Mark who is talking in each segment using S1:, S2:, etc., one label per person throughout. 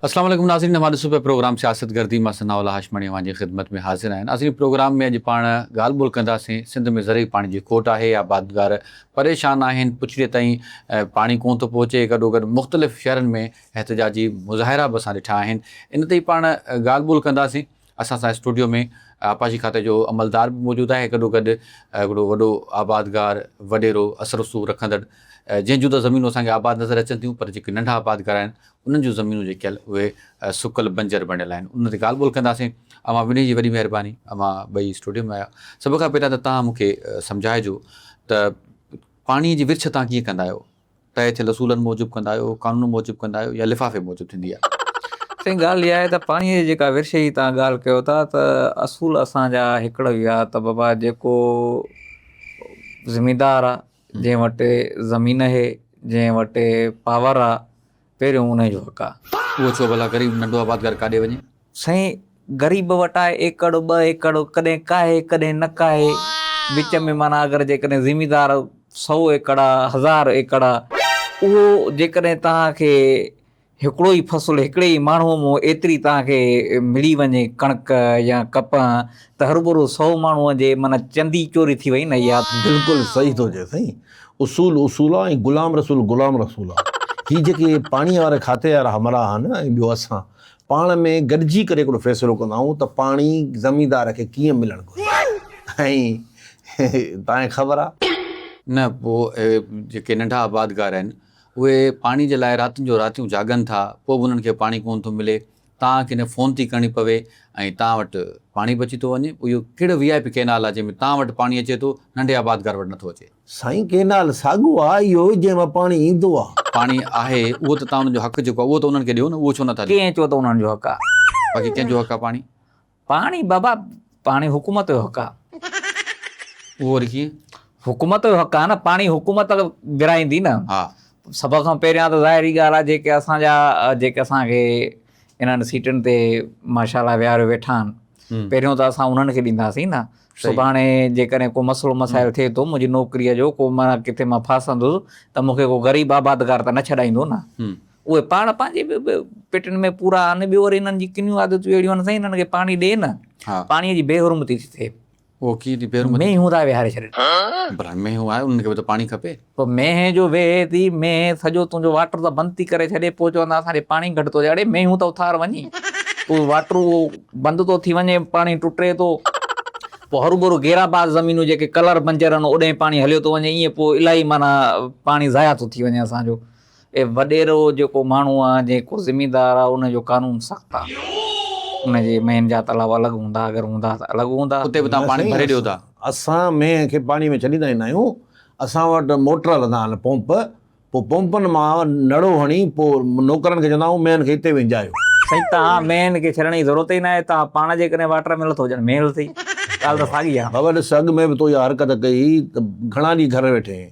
S1: اسلام عليڪم ناظرين اوهان ڏسو پيا پروگرام سياست گردي مان ثناء الله هاشماڻي اوهان جي خدمت ۾ حاضر آهيان ناظرين پروگرام ۾ اڄ پاڻ ڳالهه ٻولهه ڪنداسين سنڌ ۾ زرعي پاڻي جي کوٽ آهي آبادگار پريشان آهن پڇڙي تائين پاڻي ڪون ٿو پهچي گڏو گڏ مختلف شهرن ۾ احتجاجي مظاهرا به اسان ڏٺا آهن ان تي ئي پاڻ ڳالهه ٻولهه ڪنداسين اسان سان اسٽوڊيو ۾ آبپاشي کاتي جو عملدار به موجود آهي گڏو گڏ هڪڙو وڏو آبادگار وڏيرو اثر رسوخ رکندڙ جنهن جون ته زمينون اسان کي آباد نظر اچن ٿيون پر جيڪي ننڍا آبادگار آهن انهن جون زمينون جيڪي آهن اهي سڪل بنجر بڻيل آهن انهن تي ڳالهه ٻولهه ڪنداسين اوهان ٻنهي جي وڏي مهرباني اوهان ٻئي اسٽوڊيو ۾ آيا سڀ کان پهريان ته توهان مون کي سمجهائجو ته پاڻي جي ورڇ توهان ڪيئن ڪندا آهيو طئي ٿيل اصولن موجب ڪندا آهيو، قانون موجب ڪندا آهيو يا لفافي موجب ٿيندي آهي؟
S2: سائين ڳالهه اها آهي ته پاڻي جي جيڪا ورڇ جي توهان ڳالهه ڪيو ٿا ته اصول اسان جا هڪڙو ئي آهي ته بابا جيڪو زميندار آهي جنهن وٽ زمين آهي جنهن وٽ پاور آهي پهريون ان جو حق آهي.
S1: اهو ڇو ڀلا غريب ننڍو آبادگار ڪاڏي وڃي؟
S2: سائين غريب وٽ آهي ايڪڙ ٻه ايڪڙ ڪڏهن ڪاهي ڪڏهن نه ڪاهي وچ ۾ معنيٰ اگر جيڪڏهن زميندار سئو ايڪڙ آ هزار ايڪڙ آ اهو جيڪڏهن توهان کي هڪڙو ئي فصل هڪڙي ئي ماڻهوء مون ايتري توهان کي ملي وڃي ڪڻڪ يا ڪپهه ته هروڀرو سئو ماڻهوء جي معنيٰ چندي چوري ٿي وئي نه اها.
S3: بلڪل صحيح ٿو چئي سائين اصول اصول آ ۽ غلام رسول غلام رسول آ هي جيڪي پاڻي واري کاتي وارا همراهه آهن ۽ ٻيو اسان پاڻ ۾ گڏجي ڪري هڪڙو فيصلو ڪندا آهيون ته پاڻي زميندار کي ڪيئن ملڻ گهرجي ۽ توهان کي خبر آ.
S1: نه پوء جيڪي ننڍا آبادگار آهن اهي پاڻي جي لاء راتين جو راتيون جاڳن ٿا پوء به انهن کي پاڻي ڪونه ٿو ملي توهان کي نه فون ٿي ڪرڻي پوي ۽ توهان وٽ پاڻي به اچي ٿو وڃي پوء اهو ڪهڙو وي آء پي ڪئنال آ جنهن ۾ توهان وٽ پاڻي اچي ٿو ننڍي آبادگار وٽ نٿو اچي.
S3: سائين ڪينال ساڳو آ اهو ئي جنهن مان پاڻي ايندو آ.
S1: پاڻي آهي اهو ته تان انهن جو حق جيڪو آ اهو ته انهن کي ڏيو نه اهو ڇو نٿا ڏيو.
S2: ڪنهن چيو ته انهن جو حق آ.
S1: باقي ڪنهن جو حق آ پاڻي.
S2: پاڻي بابا پاڻي حڪومت جو حق آ.
S1: اهو وري ڪيئن.
S2: حڪومت جو حق آ نه پاڻي حڪومت ورهائيندي نه.
S1: ها.
S2: سڀ کان پهريان ته ظاهري ڳالهه آ جيڪي اسان جا جيڪي اسان کي انهن سيٽن تي ماشاء الله ويهاريو ويٺا آهن پهريون ته اسان انهن کي ڏينداسين نه سڀاڻي جيڪڏهن ڪو مسئلو مسائل ٿئي ٿو منهنجي نوڪريء جو ڪو معنيٰ ڪٿي مان ڦاسندس ته مون کي ڪو غريب آبادگار ته نه ڇڏائيندو نه. اهي پاڻ پنهنجي به پيٽن ۾ پورا آهن ٻيو وري انهن جي ڪنيون عادتون اهڙيون آهن سائين انهن کي پاڻي ڏي نه پاڻيء جي بي حرمتي ٿي ٿئي.
S1: اهو ڪيئن ٿي بي حرمتي؟
S2: مينهون ٿا ويهاري ڇڏين.
S1: ڀلا مينهون آهي انهن کي به ته پاڻي کپي.
S2: پوء مينهن جو ويهي ٿي، مينهن سڄو تنهنجو واٽر ته بند ٿي ڪري ڇڏي، پوء چوندا اسان ڏي پاڻي گهٽ ٿو اچي، اڙي مينهون ته اٿار وڃي، تون واٽر اهو بند ٿو ٿي وڃي، پاڻي ٽٽي ٿو، پوء هروڀرو غيرآباد زمينون جيڪي ڪلر بنجر آهن اوڏانهن پاڻي هليو ٿو وڃي، ائين پوء الاهي معنيٰ پاڻي ضايع ٿو ٿي وڃي اسان جو. اي وڏيرو جيڪو ماڻهو آ، جيڪو زميندار آ، ان جو قانون سخت آ، ان جي مينهن جا تلاء الڳ هوندا، اگر هوندا ته الڳ هوندا.
S1: اتي به توهان پاڻي ڀري ڏيو ٿا.
S3: اسان مينهن کي پاڻي ۾ ڇڏيندا ئي ناهيون، اسان وٽ موٽر هلندا آهن پمپ، پوء پمپن مان نڙو هڻي پوء نوڪرن کي چوندا آهيون مينهن کي هتي وهنجايو.
S2: سائين توهان مينهن کي ڇڏڻ جي ضرورت ئي ناهي، توهان پاڻ جيڪڏهن واٽر ۾ لٿو ڄڻ مينهن لٿي، ڳالهه ته ساڳي آهي.
S3: بابا ڏس اڳ ۾ به تو اها حرڪت ڪئي هئي ته گهڻا ڏينهن گهر ويٺي هئين.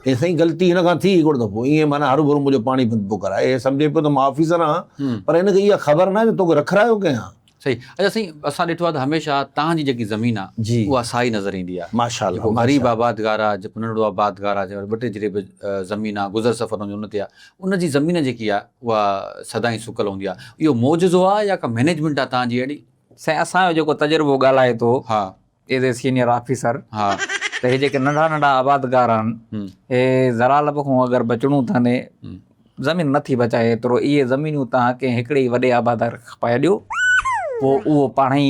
S3: اي سائين غلطي هن کان ٿي هڪڙو دفعو ائين معنيٰ هروڀرو منهنجو پاڻي بند پيو ڪرائي. هي سمجهي پيو ته مان آفيسر آهيان پر هن کي اها خبر ناهي ته توکي رکرايو ڪنهن آهي.
S1: صحيح اچا سائين اسان ڏٺو آهي ته هميشه تان جي جيڪي زمين آ
S3: جي
S1: اها سائي نظر ايندي آ
S3: ماشاءالله
S1: جيڪو غريب
S3: ماشاءالله
S1: آبادگار آ جيڪو ننڍڙو آبادگار آ جنهن وٽ ٻه ٽي جريب زمين آ گذر سفر ان جو ان تي آ ان جي زمين جيڪي آ اها سدائين سڪل هوندي آ اهو معجزو آ يا ڪا مئنيجمينٽ آ تان جي اهڙي.
S2: سائين اسان جو جيڪو تجربو ڳالهائي ٿو
S1: ها.
S2: ايز اي سينيئر آفيسر
S1: ها.
S2: ته هي جيڪي ننڍا ننڍا آبادگار آهن هي زرالب کان اگر بچڻو اٿن زمين نٿي بچائي ايترو اهي زمينون توهان ڪنهن هڪڙي ئي وڏي آبادگار کي کپائي ڏيو پوء اهو پاڻ ئي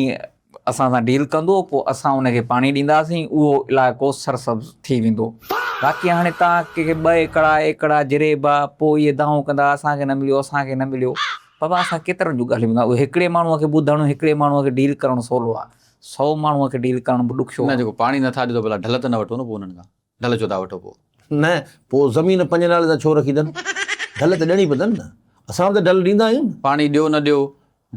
S2: اسان سان ڊيل ڪندو پوء اسان ان کي پاڻي ڏينداسين اهو علائقو سرسبز ٿي ويندو باقي هاڻي توهان ڪنهن کي ٻه ايڪڙا ايڪڙا جريبا پوء اهي دانهون ڪندا اسان کي نه مليو اسان کي نه مليو بابا اسان ڪيترن جون ڳالهيون ٻڌندا اهو هڪڙي ماڻهو کي ٻڌڻ هڪڙي ماڻهو کي ڊيل ڪرڻ سولو آهي سو ماڻهو کي ڊيل ڪرڻ به ڏکيو
S1: نه جيڪو پاڻي نٿا ڏيو ته ڀلا ڍل ته نه وٺو نه پوء انهن کان ڍل ڇو ٿا وٺو پوء.
S3: نه پوء زمين پنهنجي نالي تان ڇو رکي اٿن؟ ڍل ته ڏيڻي پوندن نه. اسان به ته ڍل ڏيندا آهيون نه.
S1: پاڻي ڏيو نه ڏيو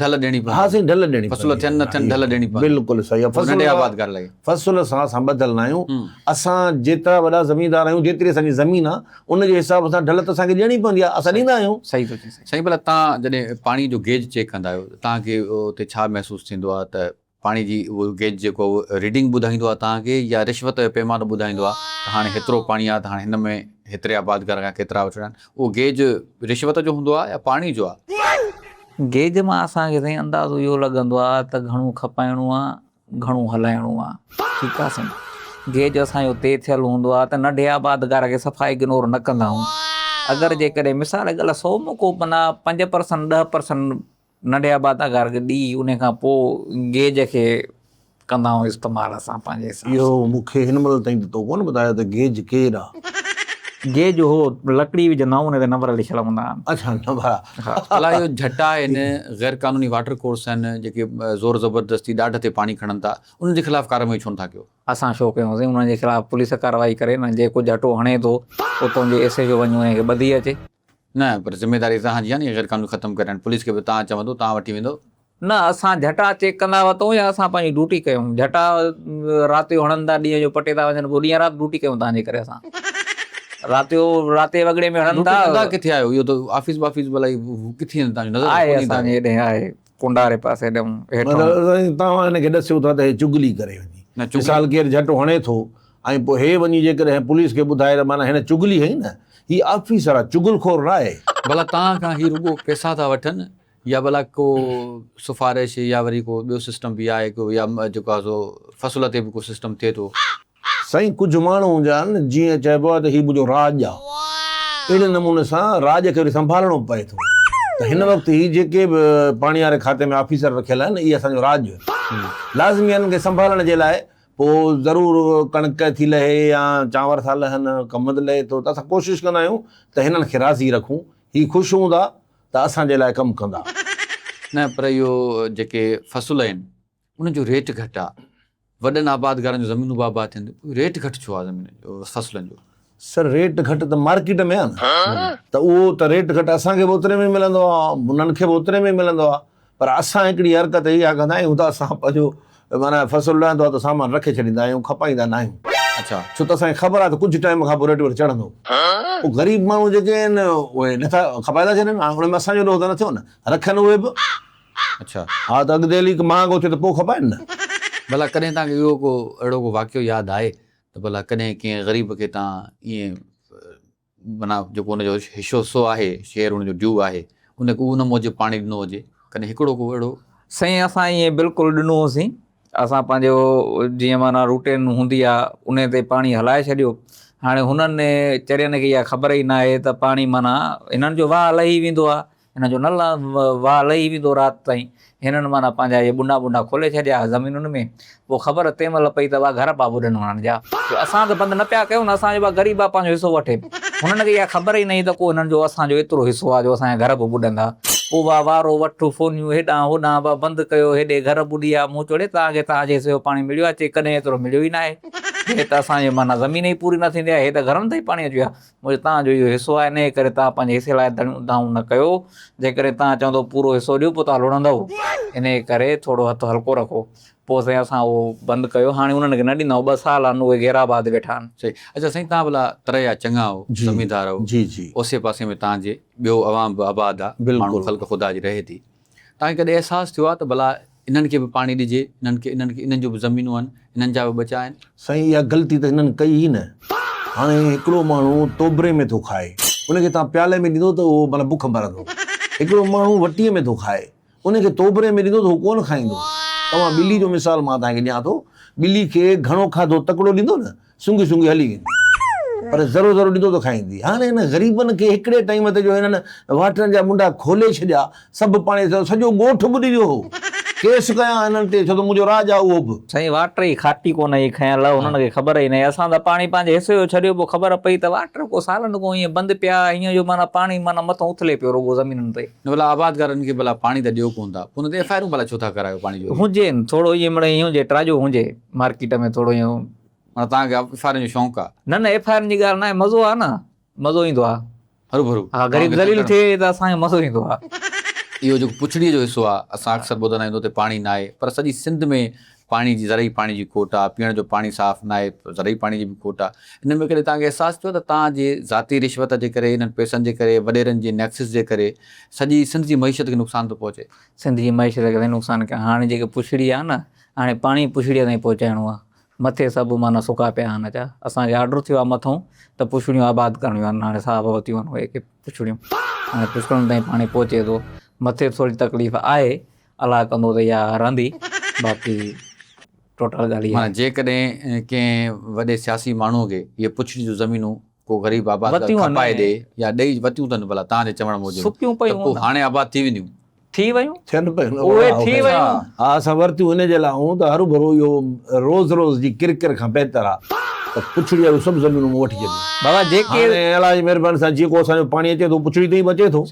S1: ڍل ڏيڻي
S3: پوندي. ها سائين ڍل ڏيڻي
S1: فصل ٿين نه ٿين ڍل ڏيڻي پوندي.
S3: بلڪل صحيح
S1: پوء ننڍي آبادگار لڳي.
S3: فصل سان اسان ٻڌل نه آهيون. اسان جيترا وڏا زميندار آهيون جيتري اسان جي زمين آهي ان جي حساب سان ڍل ته اسان کي ڏيڻي پوندي آهي اسان ڏيندا آهيون.
S2: صحيح ٿو چئين سائين.
S1: سائين ڀلا تان جڏهن پاڻي جو گيج چيڪ ڪندا آهيو ته تان کي اتي ڇا محسوس ٿيندو آهي ته پاڻي جي اهو گيج جيڪو آهي اهو ريڊنگ ٻڌائيندو آهي توهان کي يا رشوت جو پيمانو ٻڌائيندو آهي ته هاڻي هيترو پاڻي آهي ته هاڻي هن ۾ هيتري آبادگار کان ڪيترا وٺڻا آهن اهو گيج رشوت جو هوندو آهي يا پاڻي جو آهي؟
S2: گيج مان اسان کي سائين اندازو اهو لڳندو آ ته گهڻو کپائڻو آ گهڻو هلائڻو آ. ٺيڪ آ سائين. گيج اسان جو طئي ٿيل هوندو آ ته ننڍي آبادگار کي صفا اگنور نه ڪندا آهيون. اگر جيڪڏهن مثال جي ڳالهه سو مان ڪو معنيٰ 5% 10% ننڍي آبادگار کي ڏئي ان کان پوء گيج کي ڪندا آهيون استعمال اسان پنهنجي حساب سان.
S3: اهو مون کي هن مهل تائين ته تو ڪونه ٻڌايو ته گيج ڪير آ؟
S2: گيج هو لڪڙي وجهندا آهيون ان تي نمبر لکيل هوندا آهن.
S3: اڇا نمبر.
S1: ڀلا اهو جهٽا آهن غير قانوني واٽر ڪورس آهن جيڪي زور زبردستي ڏاڍ تي پاڻي کڻن ٿا انهن جي خلاف ڪارروائي ڇو نٿا ڪيو؟
S2: اسان ڇو ڪيون سائين انهن جي خلاف پوليس ڪارروائي ڪري نه جيڪو جهٽو هڻي ٿو اتون جي ايس ايڇ او وڃي انهن کي ٻڌي اچي.
S1: نه پر ذميداري توهان جي آهي نه غير قانوني ختم ڪرائڻ پوليس کي به توهان چوندو توهان وٺي ويندو.
S2: نه اسان جهٽا چيڪ ڪندا وتون يا اسان پنهنجي ڊيوٽي ڪيون جهٽا رات جو هڻن ٿا ڏينهن جو پٽي ٿا وڃن پوء ڏينهن رات ڊيوٽي ڪيون تان جي ڪري اسان رات جو رات جي وڳڙي ۾ هڻن ٿا.
S1: ڊيوٽي ڪندا ڪٿي آهيو اهو ته آفيس بافيس ڀلائي ڪٿي آهن تان جو نظر
S2: آهي اسان جي هيڏي آهي ڪنڊاري پاسي ڏيون هيٺ.
S3: مطلب توهان هن کي ڏسيو ٿا ته هي چغلي ڪري وڃي مثال ڪير جهٽو هڻي ٿو ۽ پوء هي وڃي جيڪڏهن پوليس کي ٻڌائي ته معنيٰ هن چغلي هنئي نه هي آفيسر آهي چغل خور نه آهي.
S1: ڀلا توهان کان هي رڳو پئسا ٿا وٺن يا ڀلا ڪو سفارش يا وري ڪو ٻيو سسٽم به آهي ڪو يا جيڪو آهي سو فصل تي به ڪو سسٽم ٿئي ٿو.
S3: سائين ڪجهه ماڻهو هوندا آهن جيئن چئبو آهي ته هي منهنجو راڄ آهي اهڙي نموني سان راڄ کي وري سنڀالڻو به پئي ٿو ته هن وقت هي جيڪي به پاڻي واري کاتي ۾ آفيسر رکيل آهن اهي اسان جو راڄ آهن لازمي انهن کي سنڀالڻ جي لاء پوء ضرور ڪڻڪ ٿي لهي يا چانور ٿا لهن ڪمند لهي ٿو ته اسان ڪوشش ڪندا آهيون ته هنن کي راضي رکون هي خوش هوندا ته اسان جي لاء ڪم ڪندا.
S1: نه پر اهو جيڪي فصل آهن انهن جو ريٽ گهٽ آ وڏن آبادگارن جون زمينون به آباد ٿين ٿيون ريٽ گهٽ ڇو آ زمينن جو فصلن جو.
S3: سر ريٽ گهٽ ته مارڪيٽ ۾ آ نه ته اهو ته ريٽ گهٽ اسان کي به اوتري ۾ ملندو آ انهن کي به اوتري ۾ ملندو آ پر اسان هڪڙي حرڪت اها ڪندا آهيون ته اسان پنهنجو معنيٰ فصل لهندو آهي ته سامان رکي ڇڏيندا آهيون کپائيندا نه آهيون.
S1: اڇا.
S3: ڇو ته اسان کي خبر آهي ته ڪجهه ٽائيم کان پوء ريٽ وري چڙهندو. پوء غريب ماڻهو جيڪي آهن اهي نه ٿا کپائي ٿا ڇڏين. هاڻي ان ۾ اسان جو ڏوهه ته نه ٿيو نه. رکن اهي به.
S1: اڇا.
S3: ها ته اڳتي هلي مهانگو ٿئي ته پوء کپائين نه.
S1: ڀلا ڪڏهن توهان کي اهو ڪو اهڙو ڪو واقعو ياد آهي ته ڀلا ڪڏهن ڪنهن غريب کي توهان ائين معنيٰ جيڪو ان جو حصو سو آهي، شيئر ان جو ڊيو آهي، ان کي ان موجب پاڻي ڏنو هجي، ڪڏهن هڪڙو ڪو اهڙو.
S2: سائين اسان ائين بلڪل ڏنو هوسين، اسان پنهنجو جيئن معنيٰ روٽين هوندي آ ان تي پاڻي هلائي ڇڏيو، هاڻي هنن چرين کي اها خبر ئي ناهي ته پاڻي معنيٰ هنن جو واهه لهي ويندو آ، هن جو نه واهه لهي ويندو رات تائين. هنن معنيٰ پنهنجا اهي ٻنڊا ٻنڊا کولي ڇڏيا زمينن ۾. پوء خبر تنهن مهل پئي ته اها گهر پيا ٻڏن هنن جا. جو اسان ته بند نه پيا ڪيون نه اسان جو اها غريب آ پنهنجو حصو وٺي. هنن کي اها خبر ئي نه هئي ته ڪو هنن جو اسان جو ايترو حصو آ جو اسان جا گهر به ٻڏندا. پوء اها وارو وٺ فونيون هيڏانهن هوڏانهن اها بند ڪيو هيڏي گهر ٻڏي ويا. مون چيو اڙي توهان کي توهان جي حصي جو پاڻي مليو آ؟ چي ڪڏهن ايترو مليو ئي ناهي. هي ته اسان جي معنيٰ زمين ئي پوري نه ٿيندي آ هي ته گهرن تائين پاڻي اچي ويو آ. منهنجو توهان جو اهو حصو آهي، انهيء ڪري توهان پنهنجي حصي لاء دڙيون دانهون نه ڪيو. جيڪڏهن توهان چوندؤ پورو حصو ڏيو، پوء توهان لڙندؤ. انهيء ڪري ٿورو هٿ هلڪو رکو. پوء سائين اسان اهو بند ڪيو. هاڻي انهن کي نه ڏيندا آهيون. ٻه سال آهن اهي غير آباد ويٺا آهن.
S1: صحيح. اڇا سائين توهان ڀلا تر جا چڱا آهو، زميندار آهو، اوسي پاسي ۾ توهان جي ٻيو عوام به آباد آهي، ماڻهو خلق خدا جي رهي ٿي. توهان کي ڪڏهن احساس ٿيو آهي ته ڀلا انهن کي به پاڻي ڏجي، انهن کي انهن کي انهن جون به زمينون آهن، انهن جا به ٻچا آهن.
S3: سائين اها غلطي ته هنن ڪئي ئي نه. هاڻي هڪڙو ماڻهو توبري ۾ ٿو کائي، ان کي توهان پيالي ۾ ڏيندو ته اهو معنيٰ بک مرندو. هڪڙو ماڻهو وٽيء ۾ ٿو کائي، ان کي توبري ۾ ڏيندو ته هو ڪونه کائيندو. توهان ٻلي جو مثال مان توهان کي ڏيان ٿو، ٻلي کي گهڻو کاڌو تڪڙو ڏيندو نه سونگهي سونگهي هلي ويندي پر ذرو ذرو ڏيندو ته کائيندي. هاڻي هن غريبن کي هڪڙي ٽائيم تي جو هنن واٽرن جا منڍا کولي ڇڏيا، سڀ پاڻي سان سڄو ڳوٺ ٻڏي ويو هو. ڪيس ڪيان هنن تي ڇو ته منهنجو راڄ آ اهو به.
S2: سائين واٽر ئي کاٽي ڪونه هئي کنيل، هنن کي خبر ئي نه هئي. اسان ته پاڻي پنهنجي حصي جو ڇڏيو، پوء خبر پئي ته واٽر ڪو سالن کان ائين بند پيا، هينئن جو معنيٰ پاڻي معنيٰ مٿان اٿلي پيو رڳو زمينن تي.
S1: نه ڀلا آبادگارن کي ڀلا پاڻي ته ڏيو ڪونه ٿا، پوء ان تي ايف I آرون ڀلا ڇو ٿا ڪرايو پاڻي جو؟
S2: هجين ٿورو ائين مڙئي ائين هجي ٽراڄو هجي مارڪيٽ ۾ ٿورو ائين.
S1: معنيٰ توهان کي ايف I آرن جو شوق آ.
S2: نه نه ايف I آرن جي ڳالهه ناهي مزو آ نه مزو ايندو آ.
S1: هروڀرو.
S2: ها غريب ذليل ٿئي ته اسان کي مزو ايندو آ.
S1: اهو جيڪو پڇڙيء جو حصو آ اسان اڪثر ٻڌندا آهيون ته اتي پاڻي ناهي پر سڄي سنڌ ۾ پاڻي جي زرعي پاڻي جي کوٽ آ پيئڻ جو پاڻي صاف ناهي زرعي پاڻي جي به کوٽ آ ان ۾ ڪڏهن توهان کي احساس ٿيو ته توهان جي ذاتي رشوت جي ڪري انهن پئسن جي ڪري وڏيرن جي نيڪسس جي ڪري سڄي سنڌ جي معيشت کي نقصان ٿو پهچي.
S2: سنڌ جي معيشت کي نقصان ڪيو هاڻي جيڪي پڇڙي آ نه هاڻي پاڻي پڇڙيء تائين پهچائڻو آ مٿي سڀ معنيٰ سڪا پيا آهن اچا اسان کي آرڊر ٿيو آهي مٿئون ته پڇڙيون آباد ڪرڻيون آهن هاڻي صاحب ورتيون آهن اهي پڇڙيون هاڻي پڇڙن تائين پاڻي پهچي ٿو. مٿي به ٿوري تڪليف آهي الله ڪندو ته اها رهندي باقي ٽوٽل ڳالهه اها.
S1: معنيٰ جيڪڏهن ڪنهن وڏي سياسي ماڻهوء کي اهي پڇڙي جون زمينون ڪو غريب آبادگار کپائي ڏي يا ڏئي وتيون اٿن ڀلا توهان جي چوڻ موجب ته پوء هاڻي آباد ٿي وينديون.
S2: ٿي ويون.
S3: ٿين پيون نه
S2: اهي ٿي ويون.
S3: ها اسان ورتيون ان جي لاء هون ته هروڀرو اهو روز روز جي ڪرڪر کان بهتر آ ته پڇڙي واريون سڀ زمينون مون وٺي ڇڏيون.
S2: بابا جيڪي.
S3: هاڻي الله جي مهرباني سان جيڪو اسان جو پاڻي اچي ٿو پڇڙي تائين به اچي ٿو.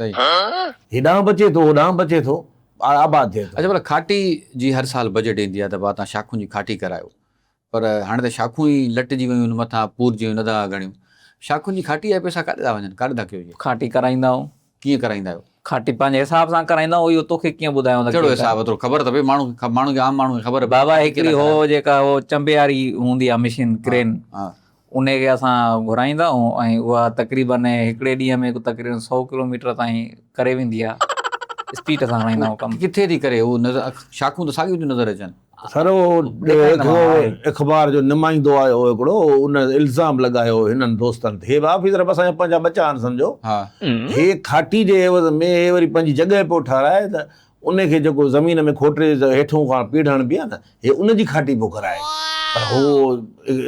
S3: هيڏانهن به اچي ٿو هوڏانهن به اچي ٿو آباد ٿئي ٿو.
S1: اڇا ڀلا کاٽي جي هر سال بجيٽ ايندي آ ته ڀا تان شاخن جي کاٽي ڪرايو پر هاڻي ته شاخون ئي لٽجي ويون آهن مٿان پورجي ويون نڌا گهڻيون. شاخن جي کاٽي جا پئسا ڪاڏي ٿا وڃن؟ ڪاڏي ٿا ڪيو اهي؟
S2: کاٽي ڪرائيندا آهيون.
S1: ڪيئن ڪرائيندا آهيو؟
S2: کاٽي پنهنجي حساب سان ڪرائيندا آهيون اهو توکي ڪيئن ٻڌايون ته
S1: ڪهڙو حساب ايترو خبر ته پئي ماڻهو کي ماڻهو کي عام ماڻهو کي خبر پئي
S2: بابا هڪڙي هو جيڪا هو چنبي واري هوندي آهي مشين ڪرين انهي کي اسان گهرائيندا آهيون ۽ اها تقريبن هڪڙي ڏينهن ۾ تقريبن سو ڪلوميٽر تائين ڪري ويندي آهي اسپيڊ سان هلائيندا آهيون ڪم.
S1: ڪٿي ٿي ڪري هو نظر شاخون ته ساڳيون ٿيون نظر اچن.
S3: سر اهو اخبار جو نمائندو آيو هو هڪڙو ان الزام لڳايو هو هنن دوستن تي هي به آفيسر به اسان جا پنهنجا ٻچا آهن سمجهو هي کاٽي جي عيوض ۾ هي وري پنهنجي جڳهه پيو ٺهرائي ته ان کي جيڪو زمين ۾ کوٽي هيٺون کان پيڙهه هڻبي آهي نه هي ان جي کاٽي پيو ڪرائي پر هو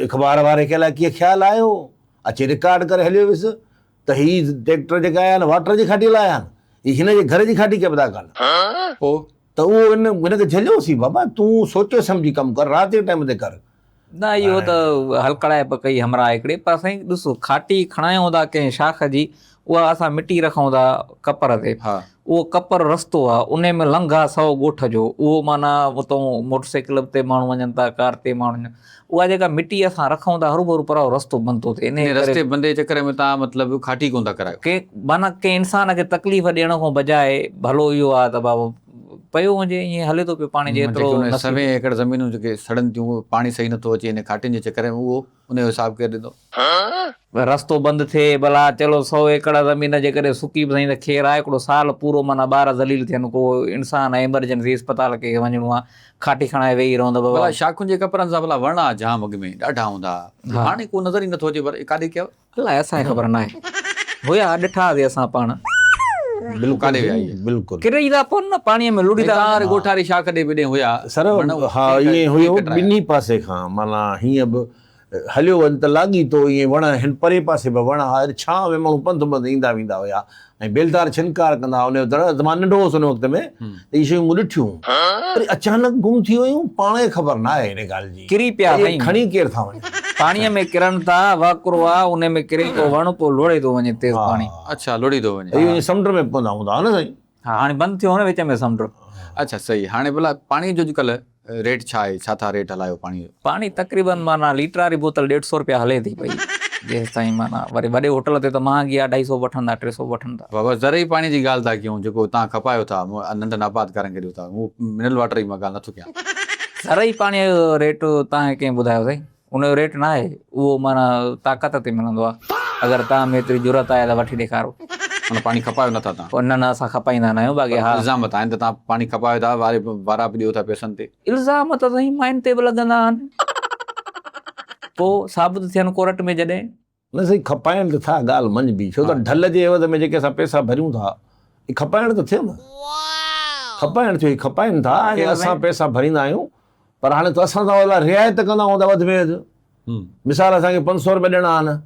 S3: اخبار واري کي الائي ڪيئن خيال آيو اچي رڪارڊ ڪري هليو ويس ته هي ٽريڪٽر جيڪا آيا آهن واٽر جي کاٽي لاء آيا آهن هي هن جي گهر جي کاٽي ڪيا پيا ٿا ڪن.
S1: پوء؟
S3: ته اهو هن هن کي جهليوسين بابا تون سوچي سمجهي ڪم ڪر رات جي ٽائيم تي ڪر.
S2: نه اهو ته هلڪڙائپ ڪئي همراهه هڪڙي پر سائين ڏس کاٽي کڻايون ٿا ڪنهن شاخ جي اها اسان مٽي رکون ٿا ڪپر تي اهو ڪپر رستو آ انهي ۾ لنگهه آ سو ڳوٺ جو اهو معنيٰ اتون موٽر سائيڪل تي ماڻهو وڃن ٿا ڪار تي ماڻهو وڃن اها جيڪا مٽي اسان رکون ٿا هروڀرو پراهو رستو بند ٿو ٿئي انهي
S1: ڪري رستي بندي جي چڪر ۾ تان مطلب کاٽي ڪونه ٿا ڪرايو.
S2: ڪنهن معنيٰ ڪنهن انسان کي تڪليف ڏيڻ کان بجاء ڀلو اهو آ ته بابا پيو هجي ائين هلي ٿو پيو پاڻي جيترو
S1: جيڪي انهي سوين ايڪڙ زمينون جيڪي سڙن ٿيون پاڻي صحيح نٿو اچي انهي کاٽين جي چڪر ۾ اهو انهي جو حساب ڪير ڏيندو.
S2: رستو بند ٿئي ڀلا چلو سو ايڪڙ زمين جيڪڏهن سڪي به سهي ته خير آهي هڪڙو سال پورو معنيٰ ٻار ذليل ٿين ڪو انسان ايمرجنسي اسپتال ڪنهن کي وڃڻو آهي کاٽي کڻائي ويهي رهندو بابا.
S1: ڀلا شاخن جي ڪپرن سان ڀلا وڻ آ جام اڳ ۾ ڏاڍا هوندا ها هاڻي ڪو نظر ئي نٿو اچي پر ڪاڏي ڪيا.
S2: الائي اسان کي خبر ناهي هيا ڏٺا هئاسين اسان پاڻ.
S1: بلڪل ڪاڏي ويا اهي.
S3: بلڪل.
S2: ڪري ٿا پون نه پاڻي ۾ لڙهي ٿا.
S1: توهان واري ڳوٺ واري شاخ ڏي به ڏي هيا
S3: سر ها ائين هيو ٻنهي پاسي کان معنيٰ هيئن به هليو وڃ ته لاڳيتو ائين وڻ هن پري پاسي به وڻ ها ڇانو ۾ ماڻهو پنڌ پنڌ ايندا ويندا هيا ۽ بيلدار ڇنڪار ڪندا هئا ان جو در ته مان ننڍو هوس ان وقت ۾ ته اهي شيون مون ڏٺيون وري اچانڪ گم ٿي ويون پاڻ کي خبر نه آهي ان ڳالهه جي
S2: ڪري پيا
S3: ته اهي
S2: سائين.
S3: کڻي ڪير ٿا وڃن.
S2: پاڻيء ۾ ڪرن ٿا، وهڪرو آ، انهي ۾ ڪري ٿو وڻ، پوء لوڙهي ٿو وڃي تيز پاڻي.
S1: اڇا لوڙهي ٿو وڃي.
S3: اهي وڃي سمنڊ ۾ پوندا هوندا ها نه سائين.
S2: ها هاڻي بند ٿيو هو نه وچ ۾ سمنڊ.
S1: اڇا صحيح هاڻي ڀلا پاڻي جو اڄڪلهه ريٽ ڇا آهي ڇا ٿا ريٽ هلايو پاڻي جو.
S2: پاڻي تقريبن معنيٰ ليٽر واري بوتل ڏيڍ سو روپيا هلي ٿي پئي جيستائين معنيٰ وري وڏي هوٽل تي ته مهانگي آهي اڍائي سو به وٺن ٿا ٽي سو به وٺن ٿا.
S1: بابا زرعي پاڻي جي ڳالهه ٿا ڪيون جيڪو توهان کپايو ٿا ننڍن آبادگارن کي ڏيو ٿا مون منرل واٽر جي مان ڳالهه نٿو ڪيان.
S2: زرعي پاڻي جو ريٽ توهان کي ڪنهن ٻڌايو سائين؟ ان جو ريٽ ناهي اهو معنيٰ طاقت تي ملندو آهي اگر توهان ۾ ايتري جرئت آهي ته وٺي ڏيکارو.
S1: معنيٰ پاڻي کپايو نٿا توهان.
S2: نه نه اسان کپائيندا ناهيون باقي ها.
S1: الزام ته آهن ته توهان پاڻي کپايو ٿا واري وارا به ڏيو ٿا پئسن تي.
S2: الزام ته سائين ماين تي به لڳندا آهن پوء ثابت ٿين ڪورٽ ۾ جڏهن.
S3: نه سائين کپائڻ ته ٿا ڳالهه مڃبي ڇو ته ڍل جي عيوض ۾ جيڪي اسان پئسا ڀريون ٿا اهي کپائڻ ته ٿيو نه کپائڻ ٿيو هي کپائن ٿا ۽ اسان پئسا ڀريندا آهيون پر هاڻي ته اسان سان رعايت ڪندا هوندا وڌ ۾ وڌ مثال اسان کي 500 روپيا ڏيڻا آهن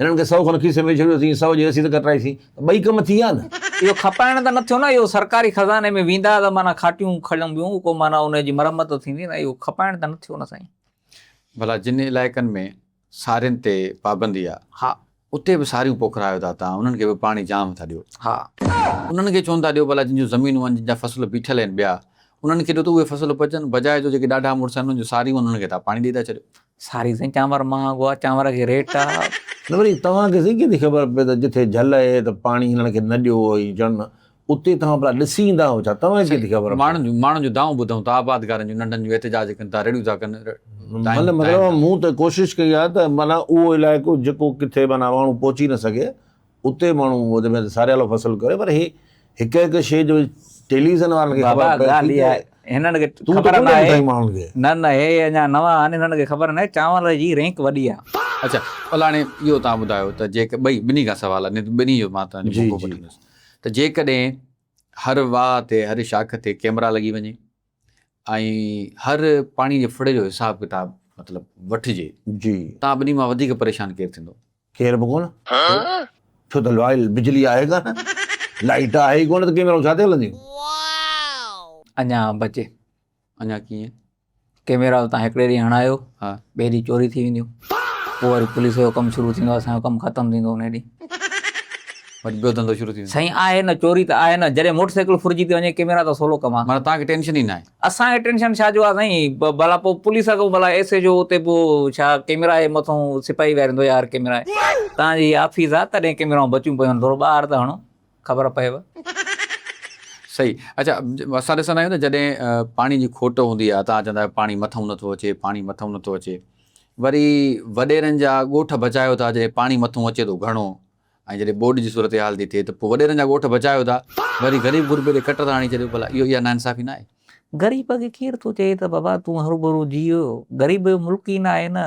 S3: هنن کي 100 کن کيسي ۾ ڇڏيوسين 100 جي رسيد ڪٽرائيسين ته ٻئي ڪم ٿي ويا نه.
S2: اهو کپائڻ ته نه ٿيو نه اهو سرڪاري خزاني ۾ ويندا ته معنيٰ کاٽيون کڻبيون ڪو معنيٰ ان جي مرمت ٿيندي نه اهو کپائڻ ته نه ٿيو نه سائين.
S1: ڀلا جن علائقن ۾ سارين تي پابندي آ.
S2: ها.
S1: اتي به ساريون پوکرايو ٿا تان انهن کي به پاڻي جام ٿا ڏيو.
S2: ها.
S1: انهن کي ڇو نه ٿا ڏيو ڀلا جن جون زمينون آهن جن جا فصل بيٺل آهن ٻيا انهن کي ڏيو ته اهي فصل پچن بجاء جو جيڪي ڏاڍا مڙس آهن انهن جون ساريون آهن انهن کي تان پاڻي ڏئي ٿا ڇڏيو.
S2: ساري سائين چانور مهانگو آ چانور کي ريٽ آ.
S3: نه وري توهان کي سائين ڪيئن ٿي خبر پئي ته جٿي جهل آهي ته پاڻي هنن کي نه ڏيو ۽ چون اتي توهان ڀلا ڏسي ايندا آهيو ڇا؟ توهان کي ڪيئن ٿي خبر پئي؟
S1: ماڻهن جون ماڻهن جون دانهون ٻڌون ٿا آبادگارن جون ننڍن جون احتجاج ڪن ٿا رڙيون ٿا ڪن
S3: مطلب مطلب مون ته ڪوشش ڪئي آهي ته معنيٰ اهو علائقو جيڪو ڪٿي معنيٰ ماڻهو پهچي نه سگهي اتي ماڻهو وڌ ۾ وڌ ساريالو فصل ڪري پر هي هڪ هڪ شيء جو ٽيليويزن وارن کي خبر پئي
S2: ڳالهه اها آهي هنن کي خبر نه آهي
S3: ماڻهن کي
S2: نه نه هي اڃا نوان آهن هنن کي خبر نه آهي چانور جي رينڪ وڏي آهي.
S1: اڇا ڀلا هاڻي اهو توهان ٻڌايو ته جيڪ ٻئي ٻنهي کان سوال آهي ٻنهي جو مان توهان جو موقعو وٺندس ته جيڪڏهن هر واهه تي هر شاخ تي ڪيمرا لڳي وڃي ۽ هر پاڻي جي ڦڙي جو حساب ڪتاب مطلب وٺجي.
S3: جي.
S1: تان ٻنهي مان وڌيڪ پريشان ڪير ٿيندو؟
S3: ڪير به ڪونه. ڇو ته لائل بجلي آهي ڪانه، لائيٽ آهي ئي ڪونه ته ڪيمرائون ڇا تي هلنديون؟
S2: اڃا بچي.
S1: اڃا ڪيئن؟
S2: ڪيميرا تان هڪڙي ڏينهن هڻايو،
S1: ها.
S2: ٻئي ڏينهن چوري ٿي وينديون. پوء وري پوليس جو ڪم شروع ٿيندو، اسان جو ڪم ختم ٿيندو انهي ڏينهن.
S1: وري ٻيو ڌنڌو شروع ٿي ويندو.
S2: سائين آهي نه چوري ته آهي نه، جڏهن موٽر سائيڪل ڦرجي ٿي وڃي ڪيميرا ته سولو ڪم آ.
S1: معنيٰ توهان کي ٽينشن ئي ناهي.
S2: اسان کي ٽينشن ڇا جو آ سائين، ڀلا پوء پوليس کان ڀلا ايس ايڇ او اتي پوء ڇا ڪيميرا جي مٿون سپاهي ويهاريندو يا هر ڪيميرا توهان جي آفيس آ تڏهن ڪيميرائون بچيون پيون آهن ٿورو ٻاهر ته هڻو. خبر پئيو.
S1: صحيح اڇا اسان ڏسندا آهيون ته جڏهن پاڻي جي کوٽ هوندي آهي تان چوندا آهيو پاڻي مٿئون نٿو اچي پاڻي مٿئون نٿو اچي وري وڏيرن جا ڳوٺ بچايو ٿا جڏهن پاڻي مٿئون اچي ٿو گهڻو ۽ جڏهن ٻوڏ جي صورتحال ٿي ٿئي ته پوء وڏيرن جا ڳوٺ بچايو ٿا وري غريب غربي تي ڪٽ ٿا هڻي ڇڏيو ڀلا اهو اها ناانصافي نه آهي.
S2: غريب کي ڪير ٿو چئي ته بابا تون هروڀرو جيء، غريب جو ملڪ ئي ناهي نه.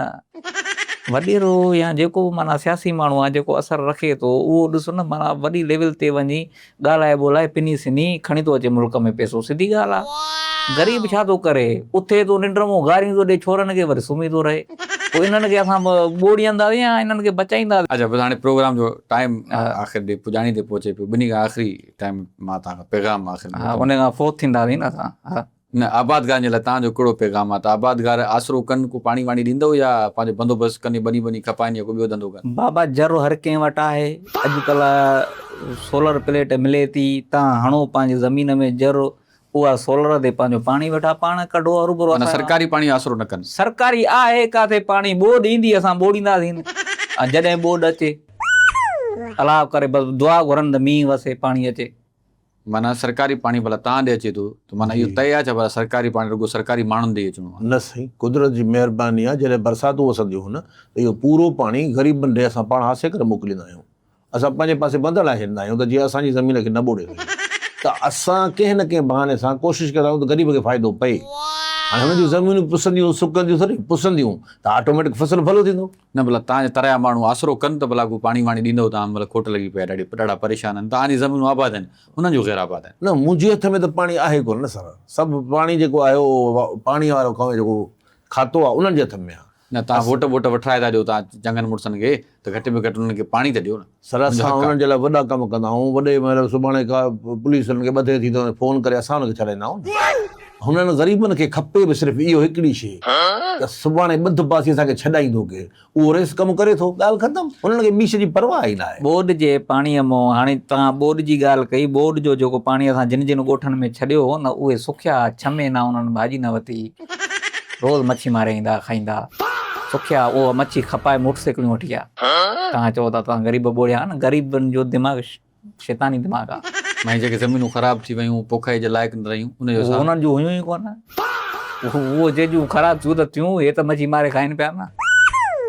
S2: وڏيرو يا جيڪو به معنيٰ سياسي ماڻهو آهي جيڪو اثر رکي ٿو اهو ڏس نه معنيٰ وڏي ليول تي وڃي ڳالهائي ٻولهائي پني سني کڻي ٿو اچي ملڪ ۾ پئسو سڌي ڳالهه آهي. غريب ڇا ٿو ڪري اٿي ٿو ننڊ مون گاريون ٿو ڏي ڇورن کي وري سمهي ٿو رهي پوء انهن کي اسان ٻوڙينداسين يا انهن کي بچائينداسين.
S1: اڇا بس هاڻي پروگرام جو ٽائيم آخر ڏي پڄاڻي تي پهچي پيو ٻنهي کان آخري ٽائيم مان توهان کان پيغام آخر ۾
S2: ها ان کان فوت ٿينداسين نه اسان ها.
S1: نه آبادگارن جي لاء توهان جو ڪهڙو پيغام آهي ته آبادگار آسرو ڪن ڪو پاڻي واڻي ڏيندؤ يا پنهنجو بندوبست ڪن يا ٻني ٻني کپائن يا ڪو ٻيو ڌنڌو ڪن.
S2: بابا جر هر ڪنهن وٽ آهي اڄڪلهه سولر پليٽ ملي ٿي توهان هڻو پنهنجي زمين ۾ جر اها سولر تي پنهنجو پاڻي ويٺا پاڻ ڪڍو هروڀرو
S1: معنيٰ
S2: اسان
S1: سرڪاري پاڻي جو آسرو نه ڪن.
S2: سرڪاري آهي ڪاٿي پاڻي ٻوڏ ايندي اسان ٻوڙينداسين ۽ جڏهن ٻوڏ اچي الله ڪري بس دعا گهرن ته مينهن وسي پاڻي اچي.
S1: معنيٰ سرڪاري پاڻي ڀلا تان ڏي اچي ٿو ته معنيٰ اهو طئي آهي ڇا ڀلا سرڪاري پاڻي رڳو سرڪاري ماڻهن ڏي اچڻو آهي.
S3: نه سائين قدرت جي مهرباني آهي جڏهن برساتون وسنديون هن ته اهو پورو پاڻي غريبن ڏي اسان پاڻ هاسي ڪري موڪليندا آهيون. اسان پنهنجي پاسي بند هلائي ڇڏيندا آهيون ته جيئن اسان جي زمين کي نه ٻوڙي سگهي ته اسان ڪنهن نه ڪنهن بهاني سان ڪوشش ڪندا آهيون ته غريب کي فائدو پئي. هاڻي هن جون زمينون پسنديون سڪنديون ٿوري پسنديون ته آٽوميٽڪ فصل ڀلو ٿيندو.
S1: نه ڀلا تان جا تريا ماڻهو آسرو ڪن ته ڀلا ڪو پاڻي واڻي ڏيندؤ تان مطلب کوٽ لڳي پئي آهي ڏاڍي ڏاڍا پريشان آهن تان جي زمينون آباد آهن هنن جون غير آباد آهن.
S3: نه منهنجي هٿ ۾ ته پاڻي آهي ڪونه نه سر سڀ پاڻي جيڪو آهي اهو پاڻي وارو جيڪو کاتو آهي انهن جي هٿ ۾ آهي.
S1: نه توهان ووٽ ٻوٽ وٺرائي ٿا ڏيو توهان چڱن مڙسن کي ته گهٽ ۾ گهٽ انهن کي پاڻي ته ڏيو نه.
S3: سر اسان انهن جي لاء وڏا ڪم ڪندا آهيون وڏي مهل سڀاڻي ڪا پوليس انهن کي ٻڌي ٿي ته فون ڪري اسان انهن کي ڇڏائيندا آهيون نه. هنن غريبن کي کپي به صرف اهو هڪڙي شيء ته سڀاڻي ٻڌ پاسي اسان کي ڇڏائيندو ڪير اهو ريس ڪم ڪري ٿو ڳالهه ختم هنن کي ٻي شيء جي پرواهه ئي ناهي.
S2: ٻوڏ جي پاڻيء مون هاڻي توهان ٻوڏ جي ڳالهه ڪئي ٻوڏ جو جيڪو پاڻي اسان جن جن ڳوٺن ۾ ڇڏيو هو نه اهي سکيا ڇهه مهينا انهن ڀاڄي نه وتي. روز مڇي ماري ايندا کائيندا سکيا اها مڇي کپائي موٽر سائيڪلون وٺي آيا توهان چئو ٿا توهان غريب ٻوڙيا آهن غريبن جو دماغ شيطاني دماغ آ.
S1: مائي جيڪي زمينون خراب ٿي ويون پوکائي جي لائق نه رهيون ان جو حساب.
S2: انهن جون هيون ئي ڪونه اهو جنهن جون خراب ٿيون ته ٿيون هي ته مڇي ماري کائين پيا نه.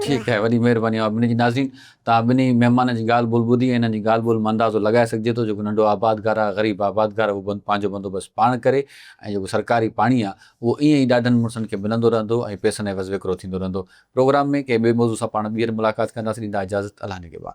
S1: ٺيڪ آهي وڏي مهرباني اوهان ٻنهي جي ناظرين توهان ٻنهي مهمانن جي ڳالهه ٻولهه ٻڌي ۽ انهن جي ڳالهه ٻولهه مان اندازو لڳائي سگهجي ٿو جيڪو ننڍو آبادگار آهي غريب آبادگار اهو پنهنجو بندوبست پاڻ ڪري ۽ جيڪو سرڪاري پاڻي آهي اهو ائين ئي ڏاڍن مڙسن کي ملندو رهندو ۽ پئسن عيوض وڪرو ٿيندو رهندو. پروگرام ۾ ڪنهن ٻئي موضوع سان پاڻ ٻيهر ملاقات ڪنداسين ڏيندا اجازت الله نگهبان.